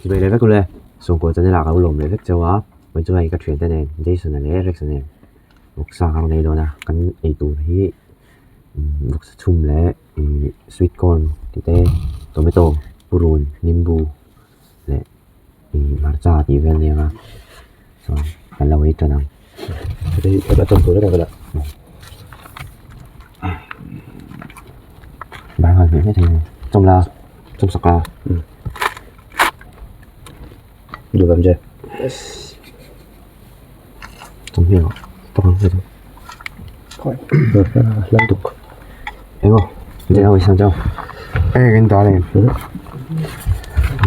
Chuvei leh vek ule, Sawngkaw channel ah ka lo lawm leh vek chauh a, vawi chu hei ka thiante nen Jason-a leh Rex-a nen vawksa ka rawn ei dawn a, kan ei tur hi vawksa chhum leh ihh sweet corn tih te tomato purun nimbu leh ihh hmarcha tih vel ania nga chuan kan lo ei tan ang. Bar nghal hmeh hmeh thei a ni chawm la chawm sak la. Duh lam che. Chawm hi ang tawk ang hei. Hlam tuk. Eng aw dei ho isam chau. Eng in dal em.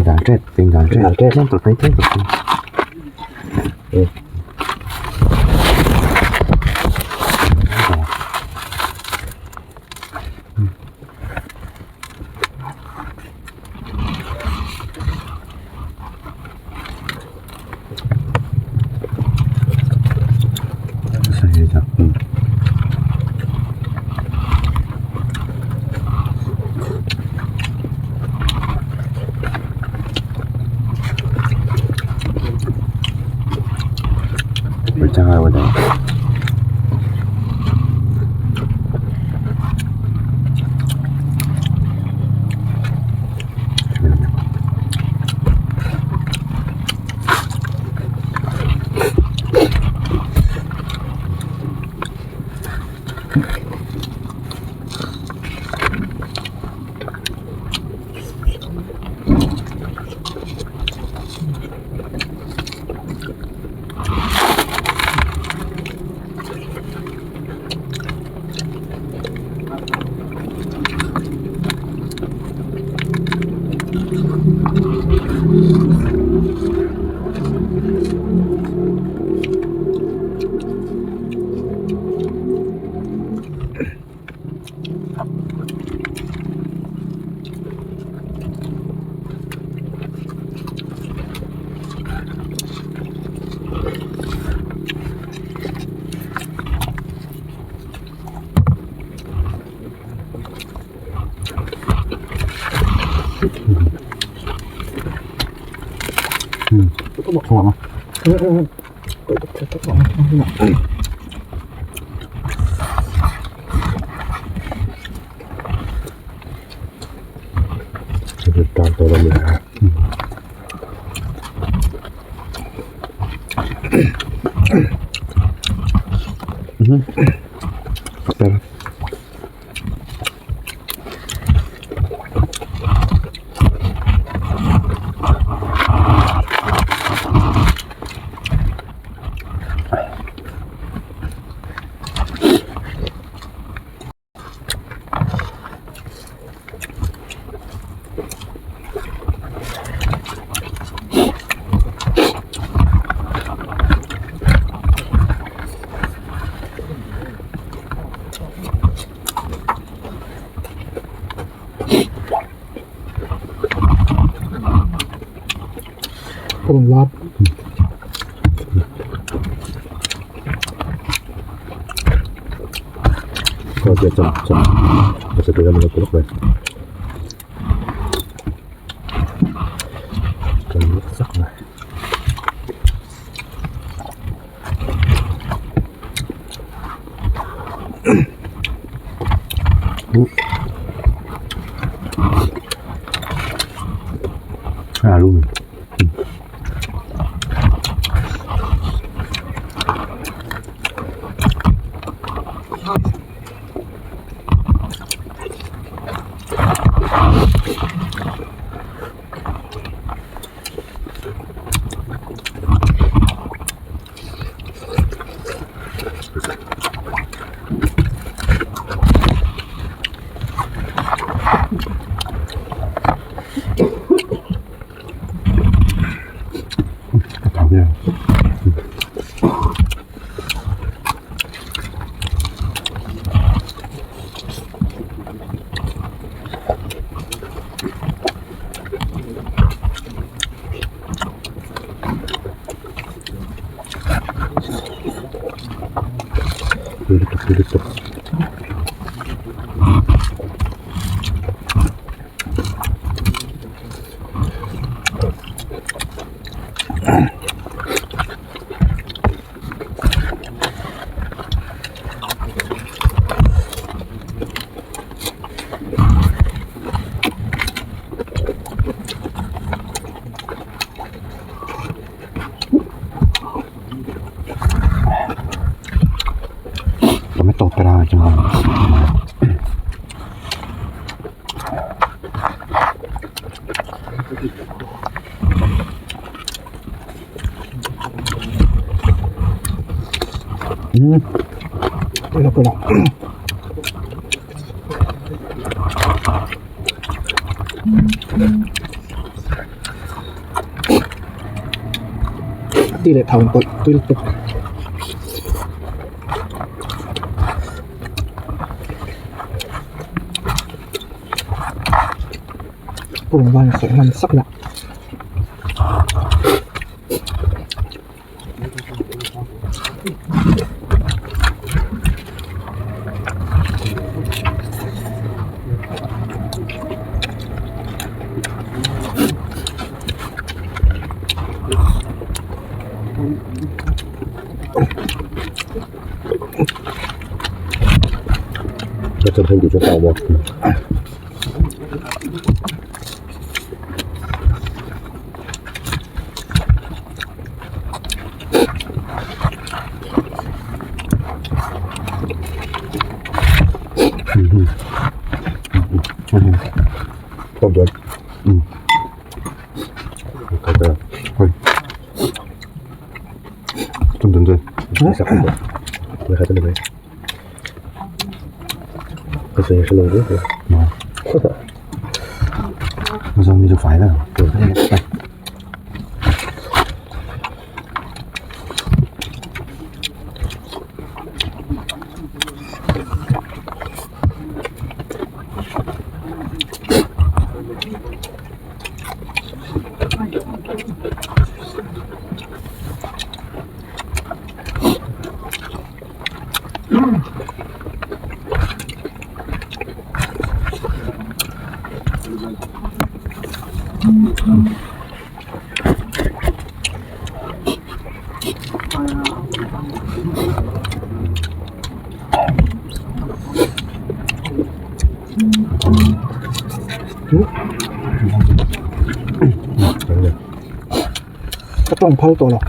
Dal tep in dal tep. Dal tep. Tlem tawp mai tlem tawp mai. Tan tawh lo mai a. Châm châm châm châm À luôn. A thau vel. Tui lutuk tui lutuk. Ti leh thau tawlh tui lutuk. Purun van sawi hman sak lah. Ka tawng phal tawh lo.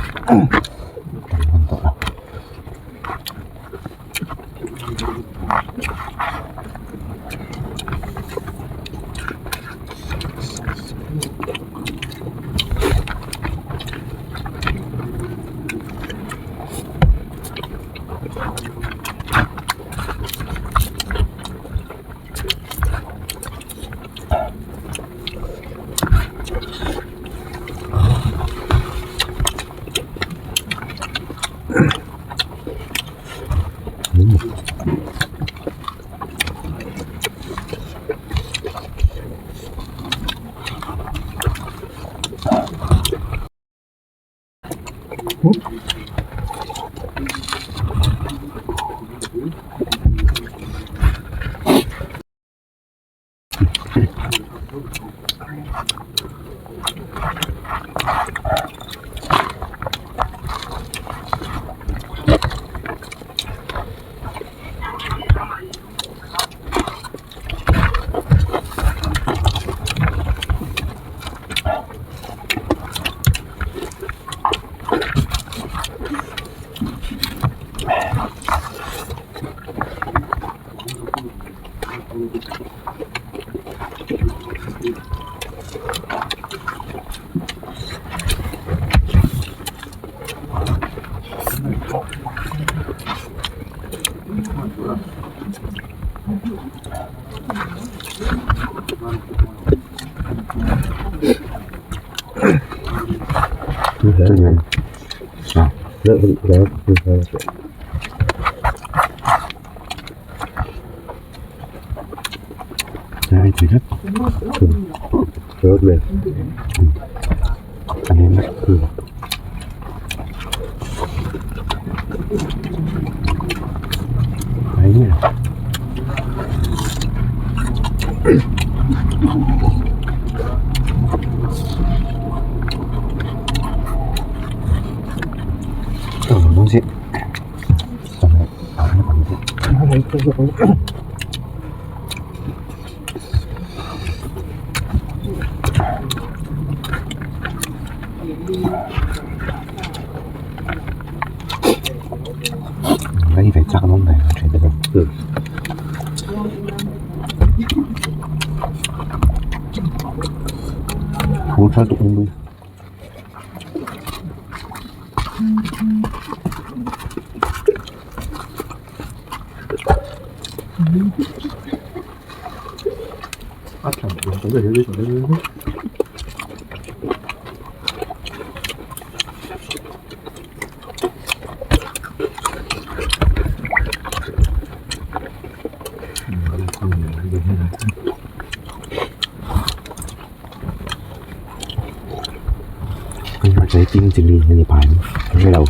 Pink chilli a ni phai ang hre lo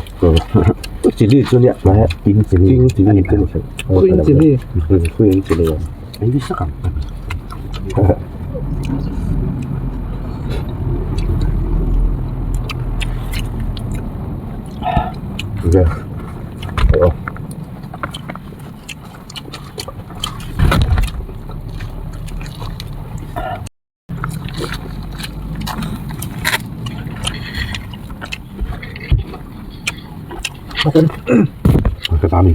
chilli chu nia mai pink chilli pink chilli chu ni Green chilli. Green chilli ei bi sak ang Okay. Oh. Ka tami.